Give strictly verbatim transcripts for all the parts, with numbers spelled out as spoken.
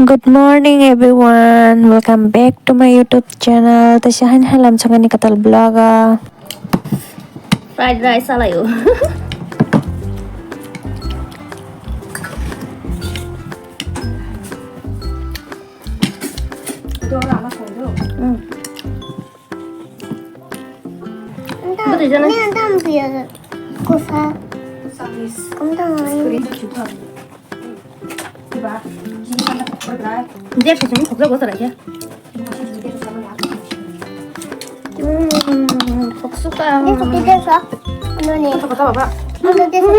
Good morning everyone, welcome back to my YouTube channel. Tei se hain halam chakani katal vlog o. Fried rice salayo. Mm. Betul, jalan. Ini ada ambil kusa. Kusa, please. Kamu tahu ini? Screen tu juga. Diba? Dia sejam kok gak salah ya. Hmm, kok suka. Ini kopi desa. Ano ni? Kok suka apa? Ano desa?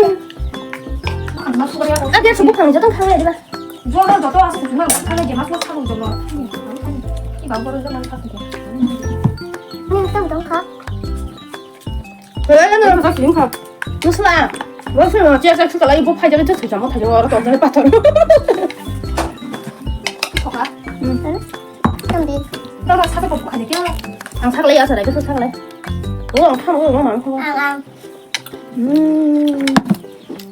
Masuk ya. Ah, dia sebut kang jatang kang ya, diba? Jola joto asuk juma kang ya, masuk kang jola. Ini bang baru zaman kang ya. Ini tang tang kak. Wala na ka sing kha. Nusla. Nusla na chia cha chu kala ibo phai jani chu cha mo thai jani oro ton jani pathor. Khoka. Hmm. Tambi. Na ba sa ko khani kya. Ang sa kala ya sa dai ko sa kala. O ang kha o ang kha. Ang ang. Hmm.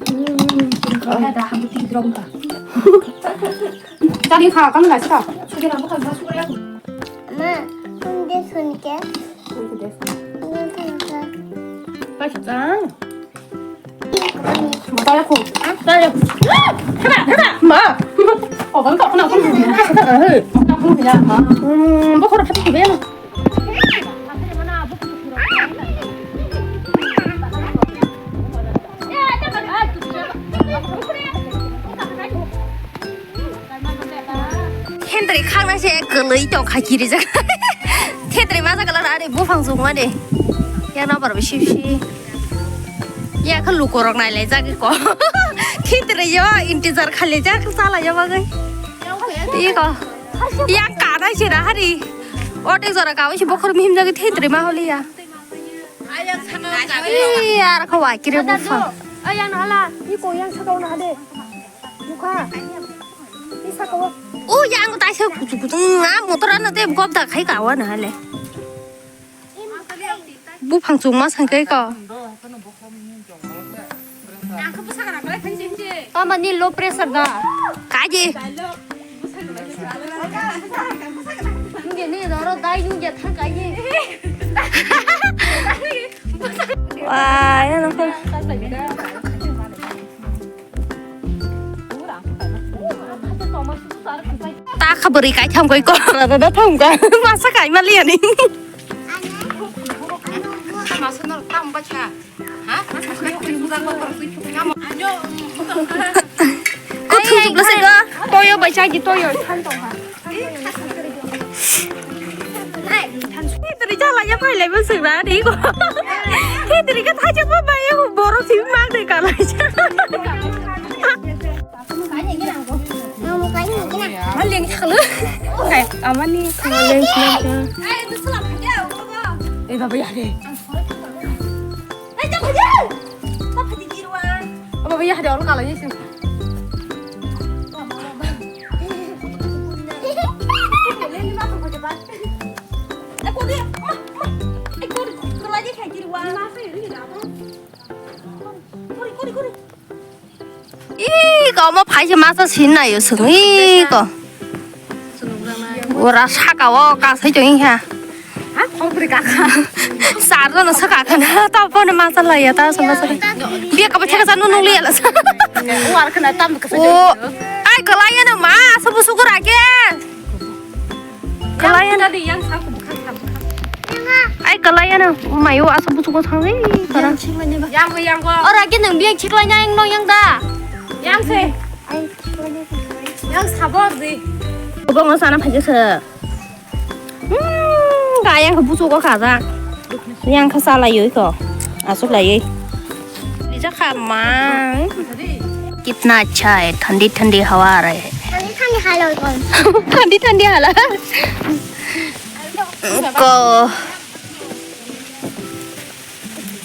Hmm. Ka da ham ti drong ka. Jadi kha kan la sa. Sudah lama kan masuk ya. Ma, kung de sun ke. Paisajang. Ma, taya ko. Taya ko. Ah, tara, tara. Ma. Oh, kan ka kena ko. Ka ko ya, ma. Hmm, bokor pati ko beno. Thentwrwi khaknai se kwlwi tong kha kirijak. Thentwrwi ma jaga laro ari buphang chukmani. Yang nabar bisi bisi. Ya kha lukorok nailaijak ko. Thentwrwi yo intizar khailaijak chalai yo bagwi. Iko. Yang kanai se ra hari. Otek jora kawi se bokhor mihim jagwi thentwrwi ma holi ya. Ih, ar kha wai kire buphang. Ayang hala, iko yang sakao na de. Bukha. Ni sakao. O yang tai se kuchu kuchu nga motor ano te gop da khai ka wa na le. Buphang chukma sang kai ko. Tama ni low pressure da. Kaji. Nge ni doro dai nge thang kai ni. Wah, ya nampak. Ta kha bwrwi kai thang koi ko. Da da thang ka. Masa kai ma liya ni. Masa no tam ba cha. Ha? Ko thung thung se ga. Toyo bai cha gi toyo than tong ha. Hitri chala ya pai lai bwswk na ri ko. Hitri ka thaijak ma bai ya borok si ma de ka lai cha. Maling khalu. Kai amani khalu. Eh baba ya de. Baba ya de ol kala ni. Ih, kau mo phai se masa sin na yo sung. Ih, ko. Ora saka o kasai jong ha. Ha, khopri ka kha. Sar no saka kha na, ta po ne masa la ya, ta sama sa. Bia ka ba thaka sa no nung le ya la sa. War kha na tam ka sa. O, ai ka la ya na ma, sa bu su ku ra ke. Kalai ano. Yang sa ku bukan sa bukan. Ai kalai ano. Mayo asa busu ko thang ri. Yang sing manya ba. Yang yang ko. Ora ke nang biang chik lai yang nong yang da. Yang se. Yang sabor di. Bong sana phai se. Hmm, ga yang ko busu ko kha ja. Yang kha sa lai yoi ko. Asuk lai yoi. Ni ja kha ma. Kitna acha hai, thandi thandi hawa aa rahi hai. Thandi thandi hala koi. Thandi thandi hala. Ko.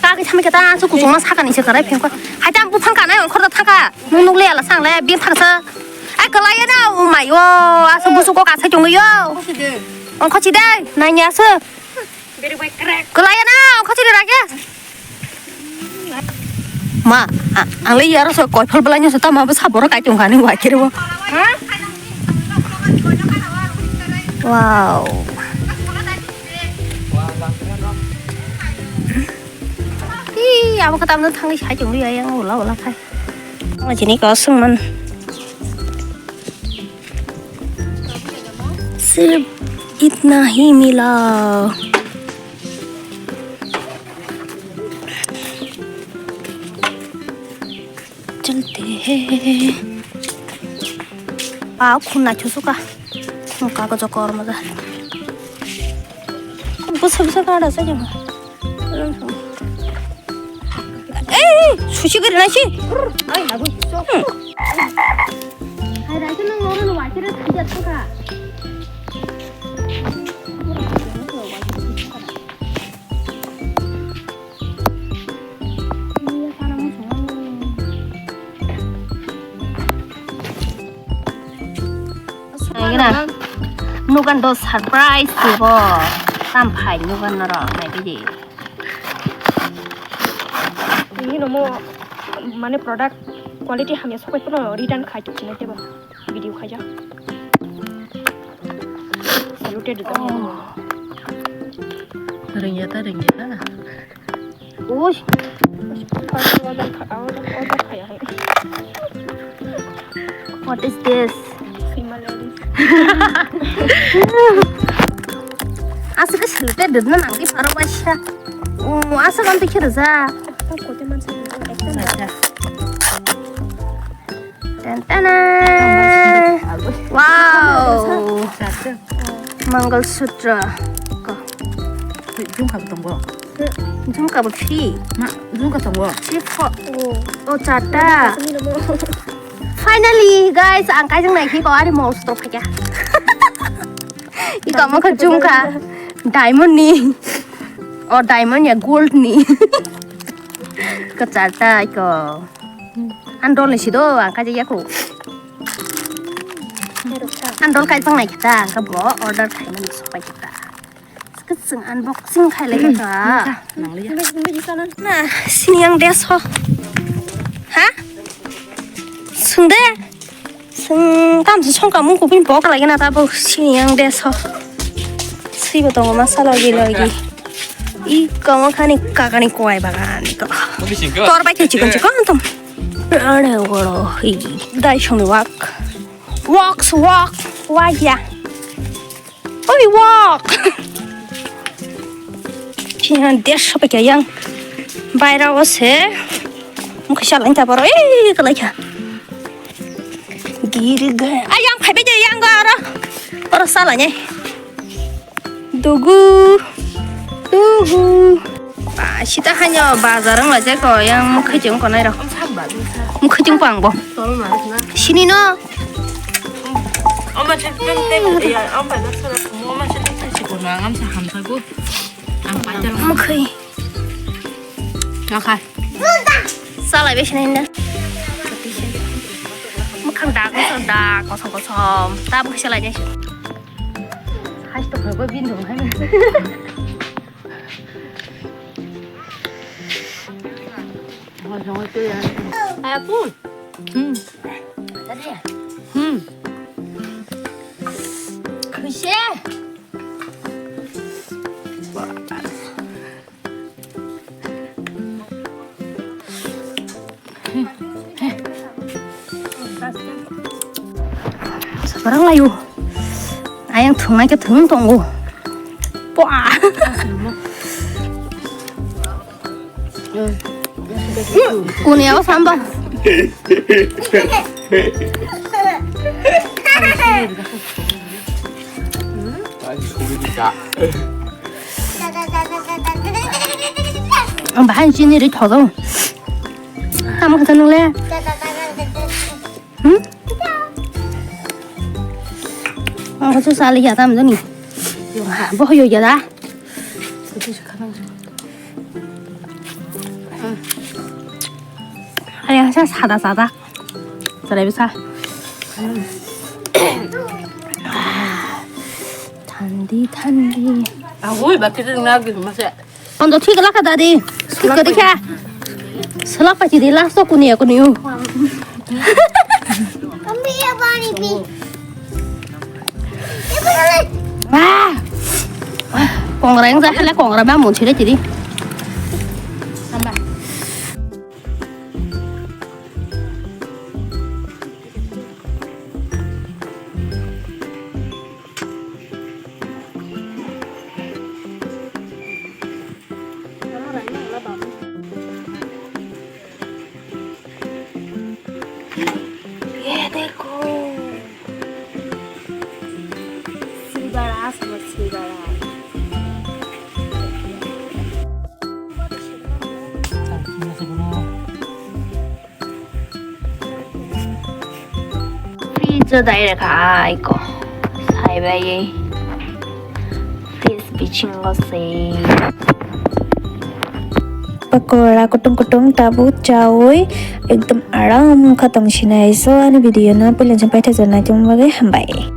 Ka ke thami kata su kuchung ma sakani se karai pheng ko. Hai tam buphang kanai ongkhor da thaka. Nung nung le ala sang le bi phang sa. Ai kalai ya na, oh my, oh, asu busu ko kasai chung yo. Ongkho chi de, nai nya su. Kalai ya na, ongkho chi de ra ke. Ma, a-, ang le yaro so koi phal belai nyo so ta ma bo saboro kai tong kani wa kiri bo. Ha? Wow. Ih, abo khe tamno thangwi sai tongwi ya, yang ula ula khai. Ang chini kosong man. Sirf itna hi mila. Chalte hain. Wow, khun naithosuka. Khun kagojo kormo da. Busa busa kada saja. Ei, sushi gari nasi. Ai, abu. Hai, rai kan nang orang wajib ada tiga tuh, Kak. Nugan do surprise dibo. Tam phai nugan noro nai bidi. Ini nomo mane product quality hamya sokai pono return khai chukchina tebo. Video khaijak. Saluted. Oh. Rengya ta, rengya ta. Uy. Order kha-, order, order khaya hai. What is this? Himalaya. Aswk khe saluted na nang di pharo waisa. Oh, aswk ang tikhe rwjak. Ekta kote mansa ekta. Acha. Tan tana. Wow. Mangal Sutra. Ko. Jumkha bo tongo. Jumkha bo free. Ma, jumkha tongo. Free for. Oh, charta. Finally, guys, ang kaijang nai khe ko ari mol sutra phaikha. Iko mo kha jumkha. Diamond ni. Oh, diamond ya, gold ni. Ko charta iko. Andol ni sido, ang kaji yaku. Andol kai tong nai kita, ang kabo order kai nang sopai kita. Sekeseng unboxing kai lagi kita. Nah, sini yang deso. Ha? Sungde. Sung tam sung ka mung kupin bok lagi na tabo sini yang deso. Sui bo tongo masa logi logi. I kamo khani kakani kowai bagan iko. Tor bai khe chikon chikon tum. Are woro hi dai song wak. Walks walk. Wai ya. Oi walk. Chihan desh pa kya yang. Baira o se. Mukha sha lang ta baro. Eh kalai kya. Giri ga. Ayang phai be yang ga aro. Aro sala ne. Dugu. Dugu. Ah, sita hanya bazar ang aja ko yang mukha jeng ko nai ro. Mukha jeng pang bo. Sini no. Mukha. Mukha. Salai be sini na. Mukha da ko da ko ko. Ta mukha salai ne. Hai to ko bin do hai. Apun. Hmm. Hmm. Khushe. Sabarang layu. Ayang thungnai khe thung tongo. Pua. Kuni ako samba. Ang bahai chini ri thodo. Tamo kata nung le. Hmm? Ang kata sali ya tam jani. Bo yo ya da. Ayang sa sada sada. Sarai bisa. Thandi thandi. Agoi bakit nagin masa. Ondo thik lakha dadi. Thik kadi kha. Selak pachi di last to kuni ya kuni. Kami ya bani pi. Ya bani. Ah! Kongra yang jahala kongra ba mun sire tiri. ये देखो, सिंगाड़ा, सिंगाड़ा। Fridge o dai rwkha aiko. Saibai fridge bisingo se. Pakora kutung kutung tabuk chaui ekdom aram kha tong sinai. So ani video no puila jang paithago nai tongmani bagwi hambai.